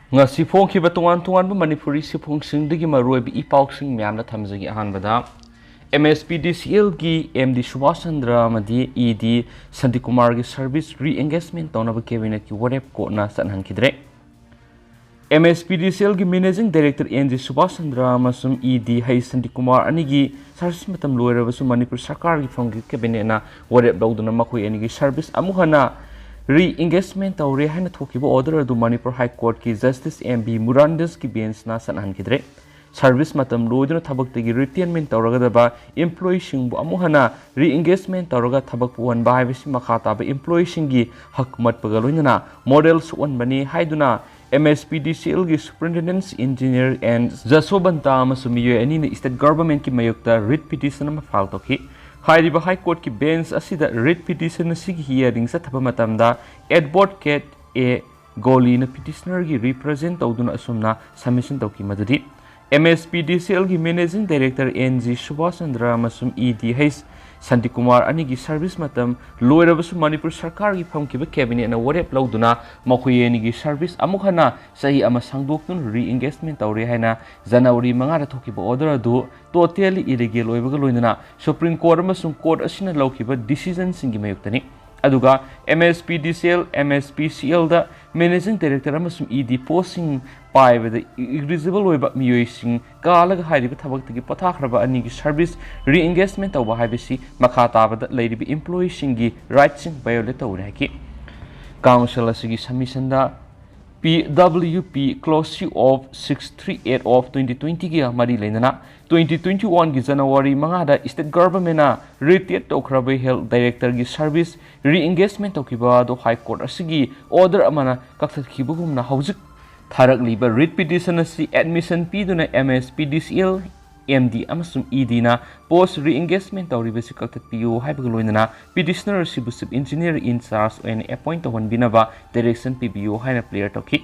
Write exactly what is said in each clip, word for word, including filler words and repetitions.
ꯉꯁꯤ ꯐꯣꯡꯈꯤꯕ ꯇꯣꯉꯥꯟ ꯇꯣꯉꯥꯟꯕ ꯃꯅꯤꯄꯨꯔꯤ ꯁꯤꯐꯣꯡꯁꯤꯡꯗꯒꯤ ꯃꯔꯨꯑꯣꯏꯕ ꯏ ꯄꯥꯎꯁꯤꯡ ꯃꯌꯥꯝꯅ ꯊꯝꯖꯒꯦ꯫ ꯑꯍꯥꯟꯕꯗ, MSPDCLꯒꯤ MD ꯁꯨꯕꯥꯁ ꯆꯟꯗ꯭ꯔ ꯑꯃꯗꯤ ED ꯁꯥꯟꯇꯤꯀꯨꯃꯥꯔꯒꯤ service re-engagement ꯇꯧꯅꯕ cabinetꯀꯤ ꯋꯥꯔꯦꯞ courtꯅ ꯆꯠꯍꯟꯈꯤꯗ꯭ꯔꯦ꯫ MSPDCLꯒꯤ Managing Director N G Subhas Chandra ꯑꯃꯁꯨꯡ ED H ꯁꯥꯟꯇꯤꯀꯨꯃꯥꯔ ꯑꯅꯤꯒꯤ service ꯃꯇꯝ ꯂꯣꯏꯔꯕꯁꯨ ꯃꯅꯤꯄꯨꯔ ꯁꯔꯀꯥꯔꯒꯤ ꯐꯝꯒꯤ cabinetꯅ ꯋꯥꯔꯦꯞ ꯂꯧꯗꯨꯅ ꯃꯈꯣꯏ ꯑꯅꯤꯒꯤ service ꯑꯃꯨꯛ ꯍꯟꯅ re-engagement ꯇꯧꯔꯦ ꯍꯥꯏꯅ ꯊꯣꯛꯈꯤꯕ order ꯑꯗꯨ Manipur High Courtꯀꯤ Justice M B Muranda's benchꯅ ꯆꯠꯍꯟꯈꯤꯗ꯭ꯔꯦ꯫ Service ꯃꯇꯝ ꯂꯣꯏꯗꯨꯅ ꯊꯕꯛꯇꯒꯤ retirement ꯇꯧꯔꯒꯗꯕ employeeꯁꯤꯡꯕꯨ ꯑꯃꯨꯛ ꯍꯟꯅ re-engagement ꯇꯧꯔꯒ ꯊꯕꯛ ꯄꯨꯍꯟꯕ ꯍꯥꯏꯕꯁꯤ ꯃꯈꯥ ꯇꯥꯕ employeeꯁꯤꯡꯒꯤ ꯍꯛ ꯃꯠꯄꯒ ꯂꯣꯏꯅꯅ moral ꯁꯣꯛꯍꯟꯕꯅꯤ ꯍꯥꯏꯗꯨꯅ MSPDCLꯒꯤ Superintendent Engineer N ꯖꯁꯣꯕꯟꯇ ꯑꯃꯁꯨꯡ ꯃꯤꯑꯣꯏ ꯑꯅꯤꯅ state governmentꯀꯤ ꯃꯥꯌꯣꯛꯇ writ petition ꯑꯃ file ꯇꯧꯈꯤ꯫ ꯍꯥꯏꯔꯤꯕ High Courtꯀꯤ bench ꯑꯁꯤꯗ writ petition ꯑꯁꯤꯒꯤ hearing ꯆꯠꯊꯕ ꯃꯇꯝꯗ Advocate A ꯒꯣꯂꯤꯅ petitionerꯒꯤ represent ꯇꯧꯗꯨꯅ ꯑꯁꯨꯝꯅ submission ꯇꯧꯈꯤ ꯃꯗꯨꯗꯤ, MSPDCLꯒꯤ Managing Director N G Subhas Chandra ꯑꯃꯁꯨꯡ ED H ꯁꯥꯟꯇꯤꯀꯨꯃꯥꯔ ꯑꯅꯤꯒꯤ service ꯃꯇꯝ ꯂꯣꯏꯔꯕꯁꯨ ꯃꯅꯤꯄꯨꯔ ꯁꯔꯀꯥꯔꯒꯤ ꯐꯝꯈꯤꯕ cabinetꯅ ꯋꯥꯔꯦꯞ ꯂꯧꯗꯨꯅ ꯃꯈꯣꯏ ꯑꯅꯤꯒꯤ service ꯑꯃꯨꯛ ꯍꯟꯅ ꯆꯍꯤ ꯑꯃ ꯁꯥꯡꯗꯣꯛꯇꯨꯅ re-engagement ꯇꯧꯔꯦ ꯍꯥꯏꯅ January ꯃꯉꯥꯗ ꯊꯣꯛꯈꯤꯕ order ꯑꯗꯨ totally illegal ꯑꯣꯏꯕꯒ ꯂꯣꯏꯅꯅ Supreme Court ꯑꯃꯁꯨꯡ court ꯑꯁꯤꯅ ꯂꯧꯈꯤꯕ decisionꯁꯤꯡꯒꯤ ꯃꯥꯌꯣꯛꯇꯅꯤ꯫ ꯑꯗꯨꯒ MSPDCL, MSPCLꯗ Managing Director ꯑꯃꯁꯨꯡ ED postꯁꯤꯡ ꯄꯥꯏꯕꯗ eligible ꯑꯣꯏꯕ ꯃꯤꯑꯣꯏꯁꯤꯡ ꯀꯥꯜꯂꯒ ꯍꯥꯏꯔꯤꯕ ꯊꯕꯛꯇꯒꯤ ꯄꯣꯊꯥꯈ꯭ꯔꯕ ꯑꯅꯤꯒꯤ service re-engagement ꯇꯧꯕ ꯍꯥꯏꯕꯁꯤ ꯃꯈꯥ ꯇꯥꯕꯗ ꯂꯩꯔꯤꯕ employeeꯁꯤꯡꯒꯤ rightꯁꯤꯡ violate ꯇꯧꯕꯅꯤ ꯍꯥꯏꯈꯤ꯫ Council ꯑꯁꯤꯒꯤ submissionꯗ PWP clause C of six three eight of twenty twentyꯒ ꯃꯔꯤ ꯂꯩꯅꯅ twenty twenty oneꯒꯤ January ꯃꯉꯥꯗ state governmentꯅ retire ꯇꯧꯈ꯭ꯔꯕ health directorꯒꯤ service re-engagement ꯇꯧꯈꯤꯕ ꯑꯗꯨ High Court ꯑꯁꯤꯒꯤ order ꯑꯃꯅ ꯀꯛꯊꯠꯈꯤꯕꯒꯨꯝꯅ ꯍꯧꯖꯤꯛ ꯊꯥꯔꯛꯂꯤꯕ writ petition ꯑꯁꯤ admission ꯄꯤꯗꯨꯅ MSPDCL MD ꯑꯃꯁꯨꯡ EDꯅ post re-engagement ꯇꯧꯔꯤꯕꯁꯤ ꯀꯛꯊꯠꯄꯤꯌꯨ ꯍꯥꯏꯕꯒ ꯂꯣꯏꯅꯅ petitioner ꯑꯁꯤꯕꯨ Chief Engineer in charge ꯑꯣꯏꯅ appoint ꯇꯧꯍꯟꯕꯤꯅꯕ direction ꯄꯤꯕꯤꯌꯨ ꯍꯥꯏꯅ prayer ꯇꯧꯈꯤ꯫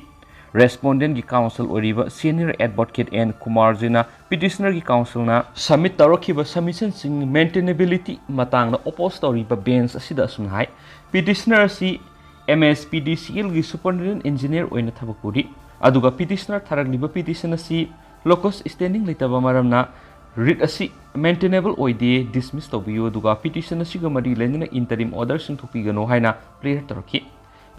Respondentꯀꯤ counsel ꯑꯣꯏꯔꯤꯕ Senior Advocate N ꯀꯨꯃꯥꯔꯖꯤꯅ petitionerꯒꯤ counselꯅ submit ꯇꯧꯔꯛꯈꯤꯕ submissionꯁꯤꯡ maintainability ꯃꯇꯥꯡꯗ oppose ꯇꯧꯔꯤꯕ bench ꯑꯁꯤꯗ ꯑꯁꯨꯝꯅ ꯍꯥꯏ, petitioner ꯑꯁꯤ MSPDCLꯒꯤ Superintendent Engineer ꯑꯣꯏꯅ ꯊꯕꯛ ꯄꯨꯔꯤ꯫ ꯑꯗꯨꯒ ꯄꯤꯇꯤꯁꯅꯔ ꯊꯥꯔꯛꯂꯤꯕ ꯄꯤꯇꯤꯁꯟ ꯑꯁꯤ ꯂꯣꯀꯁ ꯁ꯭ꯇꯦꯟꯗꯤꯡ ꯂꯩꯇꯕ ꯃꯔꯝꯅ ꯔꯤꯠ ꯑꯁꯤ ꯃꯦꯟꯇꯦꯅꯦꯕꯜ ꯑꯣꯏꯗꯦ, ꯗꯤꯁꯃꯤꯁ ꯇꯧꯕꯤꯌꯨ, ꯑꯗꯨꯒ ꯄꯤꯇꯤꯁꯟ ꯑꯁꯤꯒ ꯃꯔꯤ ꯂꯩꯅꯅ ꯏꯟꯇꯔꯤꯝ ꯑꯣꯔꯗꯔꯁꯤꯡ ꯊꯣꯛꯄꯤꯒꯅꯨ ꯍꯥꯏꯅ ꯄ꯭ꯔꯦꯌꯔ ꯇꯧꯔꯛꯈꯤ꯫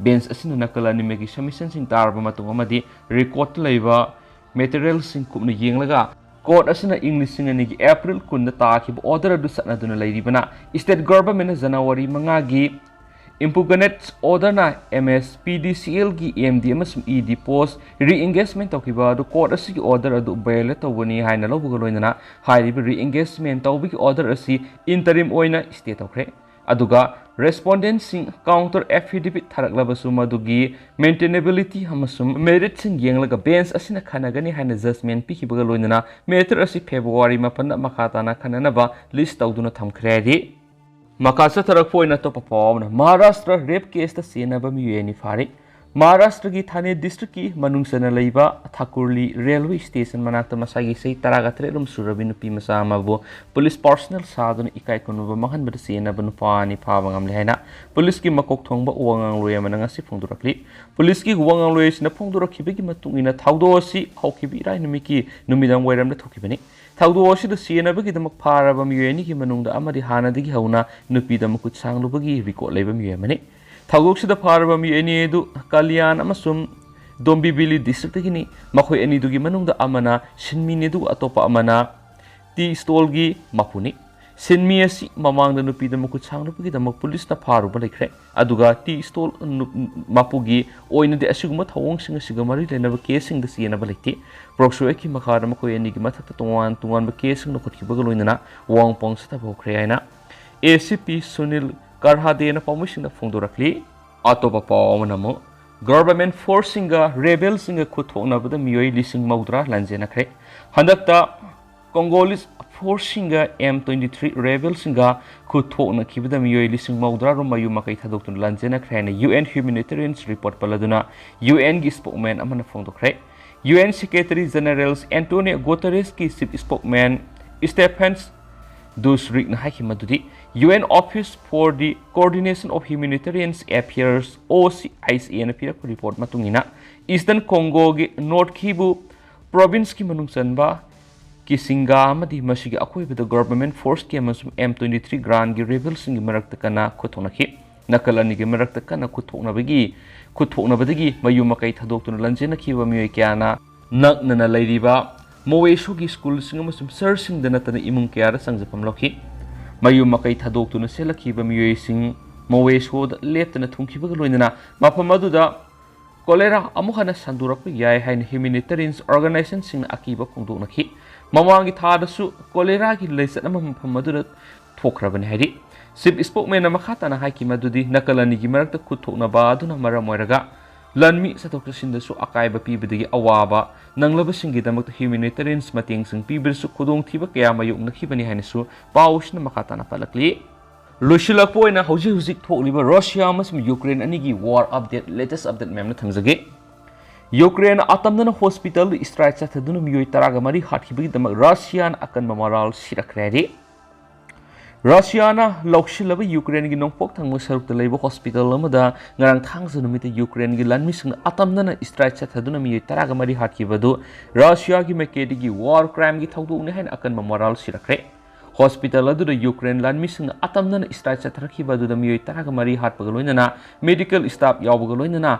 ꯕꯦꯟꯆ ꯑꯁꯤꯅ ꯅꯥꯀꯜ ꯑꯅꯤꯃꯛꯀꯤ ꯁꯕꯃꯤꯁꯟꯁꯤꯡ ꯇꯥꯔꯕ ꯃꯇꯨꯡ ꯑꯃꯗꯤ ꯔꯦꯀꯣꯔꯗꯇ ꯂꯩꯕ ꯃꯦꯇꯔꯤꯌꯦꯜꯁꯤꯡ ꯀꯨꯞꯅ ꯌꯦꯡꯂꯒ, ꯀꯣꯔꯠ ꯑꯁꯤꯅ ꯏꯪ ꯂꯤꯁꯤꯡ ꯑꯅꯤꯒꯤ ꯑꯦꯄ꯭ꯔꯤꯜ ꯀꯨꯟꯗ ꯇꯥꯈꯤꯕ ꯑꯣꯔꯗꯔ ꯑꯗꯨ ꯆꯠꯅꯗꯨꯅ ꯂꯩꯔꯤꯕꯅ, ꯁ꯭ꯇꯦꯠ ꯒꯚꯔꯟꯃꯦꯟꯠꯅ ꯖꯅꯋꯥꯔꯤ ꯃꯉꯥꯒꯤ ꯏꯝꯄꯨꯒꯅꯦꯠ ꯑꯣꯔꯗꯔꯅ ꯑꯦꯝ ꯑꯦꯁ ꯄꯤ ꯗꯤ ꯁꯤ ꯑꯦꯜꯒꯤ ꯑꯦꯝ ꯗꯤ ꯑꯃꯁꯨꯡ ꯏ ꯗꯤ ꯄꯣꯁ ꯔꯤꯑꯦꯡꯒꯦꯖꯃꯦꯟꯠ ꯇꯧꯈꯤꯕ ꯑꯗꯨ ꯀꯣꯔꯠ ꯑꯁꯤꯒꯤ ꯑꯣꯔꯗꯔ ꯑꯗꯨ ꯚꯥꯏꯑꯣꯂꯦꯠ ꯇꯧꯕꯅꯤ ꯍꯥꯏꯅ ꯂꯧꯕꯒ ꯂꯣꯏꯅꯅ ꯍꯥꯏꯔꯤꯕ ꯔꯤꯑꯦꯡꯒꯦꯖꯃꯦꯟꯠ ꯇꯧꯕꯒꯤ ꯑꯣꯔꯗꯔ ꯑꯁꯤ ꯏꯟꯇꯔꯤꯝ ꯑꯣꯏꯅ ꯁ꯭ꯇꯦ ꯇꯧꯈ꯭ꯔꯦ꯫ ꯑꯗꯨꯒ ꯔꯦꯁꯄꯣꯟꯗꯦꯟꯠꯁꯤꯡ ꯀꯥꯎꯟꯇꯔ ꯑꯦꯐꯤꯗꯦꯚꯤꯠ ꯊꯥꯔꯛꯂꯕꯁꯨ ꯃꯗꯨꯒꯤ ꯃꯦꯟꯇꯦꯅꯦꯕꯤꯂꯤꯇꯤ ꯑꯃꯁꯨꯡ ꯃꯦꯔꯤꯠꯁꯤꯡ ꯌꯦꯡꯂꯒ ꯕꯦꯟꯆ ꯑꯁꯤꯅ ꯈꯟꯅꯒꯅꯤ ꯍꯥꯏꯅ ꯖꯖꯃꯦꯟꯠ ꯄꯤꯈꯤꯕꯒ ꯂꯣꯏꯅꯅ ꯃꯦꯇꯔ ꯑꯁꯤ ꯐꯦꯕ꯭ꯔꯨꯋꯥꯔꯤ ꯃꯥꯄꯟꯗ ꯃꯈꯥ ꯇꯥꯅ ꯈꯟꯅꯅꯕ ꯂꯤꯁ ꯇꯧꯗꯨꯅ ꯊꯝꯈ꯭ꯔꯦ ꯍꯥꯏꯔꯤ꯫ ꯃꯈꯥ ꯆꯠꯊꯔꯛꯄ ꯑꯣꯏꯅ ꯑꯇꯣꯞꯄ ꯄꯥꯎ ꯑꯃꯅ, ꯃꯍꯥꯔꯥꯁꯇ꯭ꯔ ꯔꯦꯞ ꯀꯦꯁꯇ ꯆꯦꯟꯅꯕ ꯃꯤꯑꯣꯏ ꯑꯅꯤ ꯐꯥꯔꯤ꯫ ꯃꯍꯥꯔꯥꯁꯇ꯭ꯔꯒꯤ ꯊꯥꯅꯦ ꯗꯤꯁꯇ꯭ꯔꯤꯛꯀꯤ ꯃꯅꯨꯡ ꯆꯟꯅ ꯂꯩꯕ ꯊꯥꯀꯨꯔꯂꯤ ꯔꯦꯜꯋꯦ ꯁ꯭ꯇꯦꯁꯟ ꯃꯅꯥꯛꯇ ꯃꯁꯥꯒꯤ ꯆꯍꯤ ꯇꯔꯥꯒ ꯇꯔꯦꯠ ꯂꯣꯝ ꯁꯨꯔꯕꯤ ꯅꯨꯄꯤ ꯃꯆꯥ ꯑꯃꯕꯨ ꯄꯨꯂꯤꯁ ꯄꯥꯔꯁꯣꯅꯦꯜ ꯁꯥꯗꯨꯅ ꯏꯀꯥꯏ ꯈꯨꯝꯅꯕ ꯃꯥꯡꯍꯟꯕꯗ ꯆꯦꯟꯅꯕ ꯅꯨꯄꯥ ꯑꯅꯤ ꯐꯥꯕ ꯉꯝꯂꯦ ꯍꯥꯏꯅ ꯄꯨꯂꯤꯁꯀꯤ ꯃꯀꯣꯛ ꯊꯣꯡꯕ ꯋꯥꯉꯥꯡꯂꯣꯏ ꯑꯃꯅ ꯉꯁꯤ ꯐꯣꯡꯗꯣꯔꯛꯂꯤ꯫ ꯄꯨꯂꯤꯁꯀꯤ ꯋꯥꯉꯥꯡꯂꯣꯏ ꯑꯁꯤꯅ ꯐꯣꯡꯗꯣꯔꯛꯈꯤꯕꯒꯤ ꯃꯇꯨꯡ ꯏꯟꯅ, ꯊꯧꯗꯣꯛ ꯑꯁꯤ ꯍꯧꯈꯤꯕ ꯏꯔꯥꯏ ꯅꯨꯃꯤꯠꯀꯤ ꯅꯨꯃꯤꯗꯥꯡ ꯋꯥꯏꯔꯝꯗ ꯊꯣꯛꯈꯤꯕꯅꯤ꯫ ꯊꯧꯗꯣꯛ ꯑꯁꯤꯗ ꯆꯦꯟꯅꯕꯒꯤꯗꯃꯛ ꯐꯥꯔꯕ ꯃꯤꯑꯣꯏ ꯑꯅꯤꯒꯤ ꯃꯅꯨꯡꯗ ꯑꯃꯗꯤ ꯍꯥꯟꯅꯗꯒꯤ ꯍꯧꯅ ꯅꯨꯄꯤꯗ ꯃꯈꯨꯠ ꯁꯥꯡꯂꯨꯕꯒꯤ ꯔꯦꯀꯣꯔꯗ ꯂꯩꯕ ꯃꯤꯑꯣꯏ ꯑꯃꯅꯤ꯫ ꯊꯧꯗꯣꯛꯁꯤꯗ ꯐꯥꯔꯕ ꯃꯤꯑꯣꯏ ꯑꯅꯤ ꯑꯗꯨ ꯀꯂꯤꯌꯥꯟ ꯑꯃꯁꯨꯡ ꯗꯣꯝꯕꯤꯕꯤꯂꯤ ꯗꯤꯁꯇ꯭ꯔꯤꯛꯇꯒꯤꯅꯤ꯫ ꯃꯈꯣꯏ ꯑꯅꯤꯗꯨꯒꯤ ꯃꯅꯨꯡꯗ ꯑꯃꯅ ꯁꯤꯟꯃꯤꯅꯤ, ꯑꯗꯨꯒ ꯑꯇꯣꯞꯄ ꯑꯃꯅ ꯇꯤ ꯁ꯭ꯇꯣꯜꯒꯤ ꯃꯄꯨꯅꯤ꯫ ꯁꯤꯟꯃꯤ ꯑꯁꯤ ꯃꯃꯥꯡꯗ ꯅꯨꯄꯤꯗ ꯃꯈꯨꯠ ꯁꯥꯡꯂꯨꯕꯒꯤꯗꯃꯛ ꯄꯨꯂꯤꯁꯅ ꯐꯥꯔꯨꯕ ꯂꯩꯈ꯭ꯔꯦ, ꯑꯗꯨꯒ ꯇꯤ ꯁ꯭ꯇꯣꯜ ꯅꯨ-, ꯃꯄꯨꯒꯤ ꯑꯣꯏꯅꯗꯤ ꯑꯁꯤꯒꯨꯝꯕ ꯊꯧꯑꯣꯡꯁꯤꯡ ꯑꯁꯤꯒ ꯃꯔꯤ ꯂꯩꯅꯕ ꯀꯦꯁꯁꯤꯡꯗ ꯆꯦꯟꯅꯕ ꯂꯩꯇꯦ꯫ ꯄ꯭ꯔꯣꯛꯁꯣ ꯑꯦꯛꯀꯤ ꯃꯈꯥꯗ ꯃꯈꯣꯏ ꯑꯅꯤꯒꯤ ꯃꯊꯛꯇ ꯇꯣꯉꯥꯟ ꯇꯣꯉꯥꯟꯕ ꯀꯦꯁꯁꯤꯡ ꯂꯧꯈꯠꯈꯤꯕꯒ ꯂꯣꯏꯅꯅ ꯋꯥꯍꯪ ꯄꯥꯎꯁꯤꯗ ꯍꯧꯈ꯭ꯔꯦ ꯍꯥꯏꯅ ꯑꯦ ꯁꯤ ꯄꯤ ꯁꯨꯅꯤꯜ ꯀꯔꯍꯥꯗꯦꯅ ꯄꯥꯎꯃꯤꯁꯤꯡꯗ ꯐꯣꯡꯗꯣꯔꯛꯂꯤ꯫ ꯑꯇꯣꯞꯄ ꯄꯥꯎ ꯑꯃꯅ ꯑꯃꯨꯛ, ꯒꯚꯔꯟꯃꯦꯟꯠ ꯐꯣꯔꯁꯁꯤꯡꯒ ꯔꯦꯕꯦꯜꯁꯤꯡꯒ ꯈꯨꯠ ꯊꯣꯛꯅꯕꯗ ꯃꯤꯑꯣꯏ ꯂꯤꯁꯤꯡ ꯃꯧꯗ꯭ꯔꯥ ꯂꯥꯟꯖꯦꯟꯅꯈ꯭ꯔꯦ꯫ ꯍꯟꯗꯛꯇ ꯀꯣꯡꯒꯣꯂꯤꯁ ꯐꯣꯔꯁꯁꯤꯡꯒ ꯑꯦꯝ ꯇ꯭ꯋꯦꯟꯇꯤ ꯊ꯭ꯔꯤ ꯔꯦꯕꯦꯜꯁꯤꯡꯒ ꯈꯨꯠ ꯊꯣꯛꯅꯈꯤꯕꯗ ꯃꯤꯑꯣꯏ ꯂꯤꯁꯤꯡ ꯃꯧꯗ꯭ꯔꯥ ꯔꯣꯝ ꯃꯌꯨꯝ ꯃꯀꯩ ꯊꯥꯗꯣꯛꯇꯨꯅ ꯂꯥꯟꯖꯦꯟꯅꯈ꯭ꯔꯦ ꯍꯥꯏꯅ ꯌꯨ ꯑꯦꯟ ꯍ꯭ꯌꯨꯃꯦꯅꯤꯇꯦꯔꯤꯌꯟ ꯔꯤꯄꯣꯔꯠ ꯄꯜꯂꯗꯨꯅ ꯌꯨ ꯑꯦꯟꯒꯤ ꯁ꯭ꯄꯣꯛꯃꯦꯟ ꯑꯃꯅ ꯐꯣꯡꯗꯣꯛꯈ꯭ꯔꯦ꯫ U N secretary general Antonio ꯒꯨꯇꯦꯔꯦꯁꯀꯤ ꯆꯤꯐ ꯁ꯭ꯄꯣꯛꯃꯦꯟ ꯁ꯭ꯇꯦꯐꯦꯟꯁ ꯗꯨꯁꯔꯤꯛꯅ ꯍꯥꯏꯈꯤ ꯃꯗꯨꯗꯤ U N Office for the Coordination of Humanitarian Affairs, O C H A, ꯅ ꯄꯤꯔꯛꯄ ꯔꯤꯄꯣꯔꯠ ꯃꯇꯨꯡ ꯏꯟꯅ, Eastern Congo ꯒꯤ Nord Kivu province ꯀꯤ ꯃꯅꯨꯡ ꯆꯟꯕ ꯀꯤꯁꯤꯡꯒꯥ ꯑꯃꯗꯤ ꯃꯁꯤꯒꯤ ꯑꯀꯣꯏꯕꯗ government force ꯀꯤ ꯑꯃꯁꯨꯡ M twenty-three Garand ꯒꯤ rebel ꯁꯤꯡꯒꯤ ꯃꯔꯛꯇ ꯀꯟꯅ ꯈꯨꯠ ꯊꯣꯛꯅꯈꯤ꯫ ꯅꯥꯀꯜ ꯑꯅꯤꯒꯤ ꯃꯔꯛꯇ ꯀꯟꯅ ꯈꯨꯠ ꯊꯣꯛꯅꯕꯒꯤ, ꯈꯨꯠ ꯊꯣꯛꯅꯕꯗꯒꯤ ꯃꯌꯨꯝ ꯃꯀꯩ ꯊꯥꯗꯣꯛꯇꯨꯅ ꯂꯥꯟꯖꯦꯟꯅꯈꯤꯕ ꯃꯤꯑꯣꯏ ꯀꯌꯥꯅ ꯅꯛꯅꯅ ꯂꯩꯔꯤꯕ ꯃꯣꯋꯦꯁꯣꯒꯤ ꯁ꯭ꯀꯨꯜꯁꯤꯡ ꯑꯃꯁꯨꯡ ꯆꯔꯆꯁꯤꯡꯗ ꯅꯠꯇꯅ ꯏꯃꯨꯡ ꯀꯌꯥꯗ ꯆꯪꯖꯐꯝ ꯂꯧꯈꯤ꯫ ꯃꯌꯨꯝ ꯃꯀꯩ ꯊꯥꯗꯣꯛꯇꯨꯅ ꯆꯦꯜꯂꯛꯈꯤꯕ ꯃꯤꯑꯣꯏꯁꯤꯡ ꯃꯣꯋꯦꯁꯣꯗ ꯂꯦꯞꯇꯅ ꯊꯨꯡꯈꯤꯕꯒ ꯂꯣꯏꯅꯅ ꯃꯐꯝ ꯑꯗꯨꯗ cholera ꯑꯃꯨꯛ ꯍꯟꯅ ꯁꯟꯗꯣꯔꯛꯄ ꯌꯥꯏ ꯍꯥꯏꯅ humanitarian organization ꯁꯤꯡꯅ ꯑꯀꯤꯕ ꯐꯣꯡꯗꯣꯛꯅꯈꯤ꯫ ꯃꯃꯥꯡꯒꯤ ꯊꯥꯗꯁꯨ cholera ꯒꯤ ꯂꯥꯏꯆꯠ ꯑꯃ ꯃꯐꯝ ꯑꯗꯨꯗ ꯊꯣꯛꯈ꯭ꯔꯕꯅꯤ ꯍꯥꯏꯔꯤ꯫ Chief spokesman ꯅ ꯃꯈꯥ ꯇꯥꯅ ꯍꯥꯏꯈꯤ ꯃꯗꯨꯗꯤ ꯅꯥꯀꯜ ꯑꯅꯤꯒꯤ ꯃꯔꯛꯇ ꯈꯨꯠ ꯊꯣꯛꯅꯕ ꯑꯗꯨꯅ ꯃꯔꯝ ꯑꯣꯏꯔꯒ ꯂꯥꯟꯃꯤ ꯆꯠꯊꯣꯛ ꯆꯠꯁꯤꯟꯗꯁꯨ ꯑꯀꯥꯏꯕ ꯄꯤꯕꯗꯒꯤ ꯑꯋꯥꯕ ꯅꯪꯂꯕꯁꯤꯡꯒꯤꯗꯃꯛꯇ humanitarian ꯃꯇꯦꯡꯁꯤꯡ ꯄꯤꯕꯗꯁꯨ ꯈꯨꯗꯣꯡꯊꯤꯕ ꯀꯌꯥ ꯃꯥꯌꯣꯛꯅꯈꯤꯕꯅꯤ ꯍꯥꯏꯅꯁꯨ ꯄꯥꯎꯁꯤꯅ ꯃꯈꯥ ꯇꯥꯅ ꯄꯜꯂꯛꯂꯤ꯫ ꯂꯣꯏꯁꯤꯜꯂꯛꯄ ꯑꯣꯏꯅ ꯍꯧꯖꯤꯛ ꯍꯧꯖꯤꯛ ꯊꯣꯛꯂꯤꯕ ꯔꯁꯤꯌꯥ ꯑꯃꯁꯨꯡ ꯌꯨꯀ꯭ꯔꯦꯟ ꯑꯅꯤꯒꯤ war update, latest update ꯃꯌꯥꯝꯅ ꯊꯝꯖꯒꯦ꯫ ꯌꯨꯀ꯭ꯔꯦꯟ ꯑꯇꯝꯅꯅ hospital ꯗ strike ꯆꯠꯊꯗꯨꯅ ꯃꯤꯑꯣꯏ ꯇꯔꯥꯒ ꯃꯔꯤ ꯍꯥꯠꯈꯤꯕꯒꯤꯗꯃꯛ ꯔꯁꯤꯌꯥꯅ ꯑꯀꯟꯕ ꯃꯔꯥꯜ ꯁꯤꯔꯛꯈ꯭ꯔꯦ ꯍꯥꯏꯔꯤ꯫ ꯔꯁꯤꯌꯥꯅ ꯂꯧꯁꯤꯜꯂꯕ ꯌꯨꯀ꯭ꯔꯦꯟꯒꯤ ꯅꯣꯡꯄꯣꯛ ꯊꯪꯕ ꯁꯔꯨꯛꯇ ꯂꯩꯕ hospital ꯑꯃꯗ ꯉꯔꯥꯡ ꯊꯥꯡꯖ ꯅꯨꯃꯤꯠꯇ ꯌꯨꯀ꯭ꯔꯦꯟꯒꯤ ꯂꯥꯟꯃꯤꯁꯤꯡꯅ ꯑꯇꯝꯅꯅ strike ꯆꯠꯊꯗꯨꯅ ꯃꯤꯑꯣꯏ ꯇꯔꯥꯒ ꯃꯔꯤ ꯍꯥꯠꯈꯤꯕ ꯑꯗꯨ ꯔꯁꯤꯌꯥꯒꯤ ꯃꯥꯏꯀꯩꯗꯒꯤ war crime ꯒꯤ ꯊꯧꯗꯣꯛꯅꯤ ꯍꯥꯏꯅ ꯑꯀꯟꯕ ꯃꯔꯥꯜ ꯁꯤꯔꯛꯈ꯭ꯔꯦ꯫ Hospital ꯑꯗꯨꯗ ꯌꯨꯀ꯭ꯔꯦꯟ ꯂꯥꯟꯃꯤꯁꯤꯡꯅ ꯑꯇꯝꯅꯅ strike ꯆꯠꯊꯔꯛꯈꯤꯕ ꯑꯗꯨꯗ ꯃꯤꯑꯣꯏ ꯇꯔꯥꯒ ꯃꯔꯤ ꯍꯥꯠꯄꯒ ꯂꯣꯏꯅꯅ medical staff ꯌꯥꯎꯕꯒ ꯂꯣꯏꯅꯅ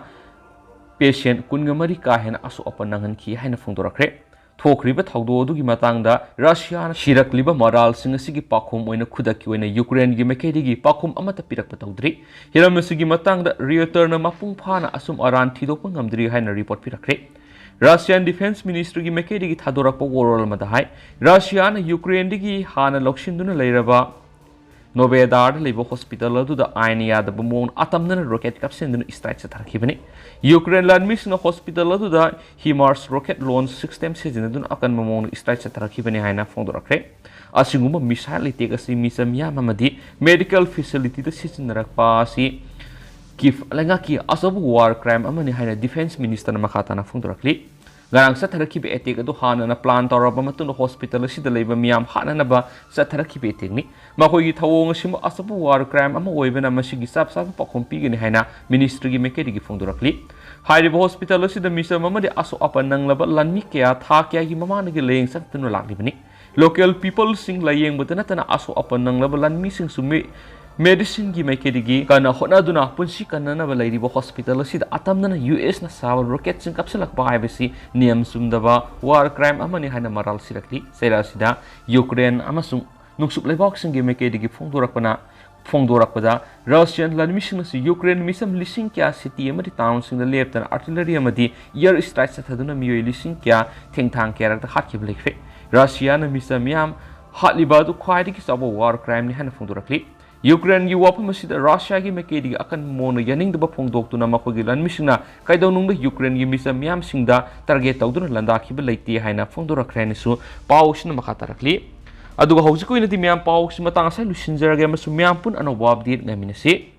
patient ꯀꯨꯟꯒ ꯃꯔꯤ ꯀꯥ ꯍꯦꯟꯅ ꯑꯁꯣꯛ ꯑꯄꯟ ꯅꯪꯍꯟꯈꯤ ꯍꯥꯏꯅ ꯐꯣꯡꯗꯣꯔꯛꯈ꯭ꯔꯦ꯫ ꯊꯣꯛꯈ꯭ꯔꯤꯕ ꯊꯧꯗꯣꯛ ꯑꯗꯨꯒꯤ ꯃꯇꯥꯡꯗ ꯔꯁꯤꯌꯥꯅ ꯁꯤꯔꯛꯂꯤꯕ ꯃꯔꯥꯜꯁꯤꯡ ꯑꯁꯤꯒꯤ ꯄꯥꯎꯈꯨꯝ ꯑꯣꯏꯅ ꯈꯨꯗꯛꯀꯤ ꯑꯣꯏꯅ ꯌꯨꯀ꯭ꯔꯦꯟꯒꯤ ꯃꯥꯏꯀꯩꯗꯒꯤ ꯄꯥꯎꯈꯨꯝ ꯑꯃꯠꯇ ꯄꯤꯔꯛꯄ ꯇꯧꯗ꯭ꯔꯤ꯫ ꯍꯤꯔꯝ ꯑꯁꯤꯒꯤ ꯃꯇꯥꯡꯗ Reuters ꯅ ꯃꯄꯨꯡ ꯐꯥꯅ ꯑꯆꯨꯝ ꯑꯔꯥꯟ ꯊꯤꯗꯣꯛꯄ ꯉꯝꯗ꯭ꯔꯤ ꯍꯥꯏꯅ report ꯄꯤꯔꯛꯈ꯭ꯔꯦ꯫ Russian Defense Ministry ꯒꯤ ꯃꯥꯏꯀꯩꯗꯒꯤ ꯊꯥꯗꯣꯔꯛꯄ ꯋꯥꯔꯣꯜ ꯑꯃꯗ ꯍꯥꯏ, ꯔꯁꯤꯌꯥꯅ ꯌꯨꯀ꯭ꯔꯦꯟꯗꯒꯤ ꯍꯥꯟꯅ ꯂꯧꯁꯤꯟꯗꯨꯅ ꯂꯩꯔꯕ ꯅꯣꯕꯦꯗꯥꯔꯗ ꯂꯩꯕ hospital ꯑꯗꯨꯗ ꯑꯥꯏꯟ ꯌꯥꯗꯕ ꯃꯑꯣꯡꯗ ꯑꯇꯝꯅꯅ rocket ꯀꯥꯞꯁꯤꯟꯗꯨꯅ strike ꯆꯠꯊꯔꯛꯈꯤꯕꯅꯤ꯫ ꯌꯨꯀ꯭ꯔꯦꯟ ꯂꯥꯟꯃꯤꯁꯤꯡꯅ hospital ꯑꯗꯨꯗ HIMARS rocket launch system ꯁꯤꯖꯤꯟꯅꯗꯨꯅ ꯑꯀꯟꯕ ꯃꯑꯣꯡꯗ strike ꯆꯠꯊꯔꯛꯈꯤꯕꯅꯤ ꯍꯥꯏꯅ ꯐꯣꯡꯗꯣꯔꯛꯈ꯭ꯔꯦ꯫ ꯑꯁꯤꯒꯨꯝꯕ missile attack ꯑꯁꯤ ꯃꯤꯆꯝ ꯃꯤꯌꯥꯝ ꯑꯃꯗꯤ medical facility ꯗ ꯁꯤꯖꯤꯟꯅꯔꯛꯄ ꯑꯁꯤ Kyiv ꯂꯩꯉꯥꯛꯀꯤ ꯑꯆꯧꯕ war crime ꯑꯃꯅꯤ ꯍꯥꯏꯅ Defense Minister ꯅ ꯃꯈꯥ ꯇꯥꯅ ꯐꯣꯡꯗꯣꯔꯛꯂꯤ꯫ ꯉꯔꯥꯡ ꯆꯠꯊꯔꯛꯈꯤꯕ ꯑꯦꯇꯦꯛ ꯑꯗꯨ ꯍꯥꯟꯅꯅ ꯄ꯭ꯂꯥꯟ ꯇꯧꯔꯕ ꯃꯇꯨꯡꯗ ꯍꯣꯁꯄꯤꯇꯥꯜ ꯑꯁꯤꯗ ꯂꯩꯕ ꯃꯤꯌꯥꯝ ꯍꯥꯠꯅꯅꯕ ꯆꯠꯊꯔꯛꯈꯤꯕ ꯑꯦꯇꯦꯛꯅꯤ꯫ ꯃꯈꯣꯏꯒꯤ ꯊꯧꯑꯣꯡ ꯑꯁꯤꯃꯛ ꯑꯆꯧꯕ ꯋꯥꯔ ꯀ꯭ꯔꯥꯏꯝ ꯑꯃ ꯑꯣꯏꯕꯅ ꯃꯁꯤꯒꯤ ꯆꯞ ꯆꯥꯕ ꯄꯥꯎꯈꯨꯝ ꯄꯤꯒꯅꯤ ꯍꯥꯏꯅ ꯃꯤꯅꯤꯁꯇ꯭ꯔꯤꯒꯤ ꯃꯥꯏꯀꯩꯗꯒꯤ ꯐꯣꯡꯗꯣꯔꯛꯂꯤ꯫ ꯍꯥꯏꯔꯤꯕ ꯍꯣꯁꯄꯤꯇꯥꯜ ꯑꯁꯤꯗ ꯃꯤꯆꯝ ꯑꯃꯗꯤ ꯑꯁꯣꯛ ꯑꯄꯟ ꯅꯪꯂꯕ ꯂꯥꯟꯃꯤ ꯀꯌꯥ ꯊꯥ ꯀꯌꯥꯒꯤ ꯃꯃꯥꯡꯗꯒꯤ ꯂꯥꯌꯦꯡ ꯆꯠꯇꯨꯅ ꯂꯥꯛꯂꯤꯕꯅꯤ꯫ ꯂꯣꯀꯦꯜ ꯄꯤꯄꯜꯁꯤꯡ ꯂꯥꯌꯦꯡꯕꯗ ꯅꯠꯇꯅ ꯑꯁꯣꯛ ꯑꯄꯟ ꯅꯪꯂꯕ ꯂꯥꯟꯃꯤꯁꯤꯡꯁꯨ ꯃꯤ ꯃꯦꯗꯤꯁꯤꯟꯒꯤ ꯃꯥꯏꯀꯩꯗꯒꯤ ꯀꯟꯅ ꯍꯣꯠꯅꯗꯨꯅ ꯄꯨꯟꯁꯤ ꯀꯟꯅꯅꯕ ꯂꯩꯔꯤꯕ ꯍꯣꯁꯄꯤꯇꯥꯜ ꯑꯁꯤꯗ ꯑꯇꯝꯅꯅ ꯌꯨ ꯑꯦꯁꯅ ꯁꯥꯕ ꯔꯣꯀꯦꯠꯁꯤꯡ ꯀꯥꯞꯁꯤꯜꯂꯛꯄ ꯍꯥꯏꯕꯁꯤ ꯅꯤꯌꯝ ꯆꯨꯝꯗꯕ ꯋꯥꯔ ꯀ꯭ꯔꯥꯏꯝ ꯑꯃꯅꯤ ꯍꯥꯏꯅ ꯃꯔꯥꯜ ꯁꯤꯔꯛꯂꯤ꯫ ꯆꯩꯔꯥꯛ ꯑꯁꯤꯗ ꯌꯨꯀ꯭ꯔꯦꯟ ꯑꯃꯁꯨꯡ ꯅꯣꯡꯆꯨꯞ ꯂꯩꯕꯥꯛꯁꯤꯡꯒꯤ ꯃꯥꯏꯀꯩꯗꯒꯤ ꯐꯣꯡꯗꯣꯔꯛꯄꯅ ꯐꯣꯡꯗꯣꯔꯛꯄꯗ ꯔꯁꯤꯌꯥꯟ ꯂꯥꯟꯃꯤꯁꯤꯡꯅꯁꯨ ꯌꯨꯀ꯭ꯔꯦꯟ ꯃꯤꯆꯝ ꯂꯤꯁꯤꯡ ꯀꯌꯥ ꯁꯤꯇꯤ ꯑꯃꯗꯤ ꯇꯥꯎꯟꯁꯤꯡꯗ ꯂꯦꯞꯇꯅ ꯑꯥꯔꯇꯤꯂꯔꯤ ꯑꯃꯗꯤ ꯑꯦꯌꯔ ꯁ꯭ꯇ꯭ꯔꯥꯏꯛ ꯆꯠꯊꯗꯨꯅ ꯃꯤꯑꯣꯏ ꯂꯤꯁꯤꯡ ꯀꯌꯥ ꯊꯦꯡꯊꯥꯡ ꯀꯌꯥꯔꯛꯇ ꯍꯥꯠꯈꯤꯕ ꯂꯩꯈ꯭ꯔꯦ꯫ ꯔꯁꯤꯌꯥꯅ ꯃꯤꯆꯝ ꯃꯤꯌꯥꯝ ꯍꯥꯠꯂꯤꯕ ꯑꯗꯨ ꯈ꯭ꯋꯥꯏꯗꯒꯤ ꯆꯥꯎꯕ ꯋꯥꯔ ꯀ꯭ꯔꯥꯏꯝꯅꯤ ꯍꯥꯏꯅ ꯐꯣꯡꯗꯣꯔꯛꯂꯤ꯫ ꯌꯨꯀ꯭ꯔꯦꯟꯒꯤ ꯋꯥꯐꯝ ꯑꯁꯤꯗ ꯔꯁꯤꯌꯥꯒꯤ ꯃꯥꯏꯀꯩꯗꯒꯤ ꯑꯀꯟꯕ ꯃꯑꯣꯡꯗ ꯌꯥꯅꯤꯡꯗꯕ ꯐꯣꯡꯗꯣꯛꯇꯨꯅ ꯃꯈꯣꯏꯒꯤ ꯂꯥꯟꯃꯤꯁꯤꯡꯅ ꯀꯩꯗꯧꯅꯨꯡꯗ ꯌꯨꯀ꯭ꯔꯦꯟꯒꯤ ꯃꯤꯆꯝ ꯃꯤꯌꯥꯝꯁꯤꯡꯗ ꯇꯥꯔꯒꯦꯠ ꯇꯧꯗꯨꯅ ꯂꯥꯟꯗꯥꯈꯤꯕ ꯂꯩꯇꯦ ꯍꯥꯏꯅ ꯐꯣꯡꯗꯣꯔꯛꯈ꯭ꯔꯦ ꯍꯥꯏꯅꯁꯨ ꯄꯥꯎ ꯑꯁꯤꯅ ꯃꯈꯥ ꯇꯥꯔꯛꯂꯤ꯫ ꯑꯗꯨꯒ ꯍꯧꯖꯤꯛꯀꯤ ꯑꯣꯏꯅꯗꯤ ꯃꯌꯥꯝ ꯄꯥꯎ ꯑꯁꯤ ꯃꯇꯥꯡ ꯑꯁꯤꯗ ꯂꯣꯏꯁꯤꯟꯖꯔꯒꯦ ꯑꯃꯁꯨꯡ ꯃꯌꯥꯝ ꯄꯨꯟꯅ ꯑꯅꯧꯕ ꯑꯞꯗꯦꯠ ꯉꯥꯏꯃꯤꯟꯅꯁꯤ꯫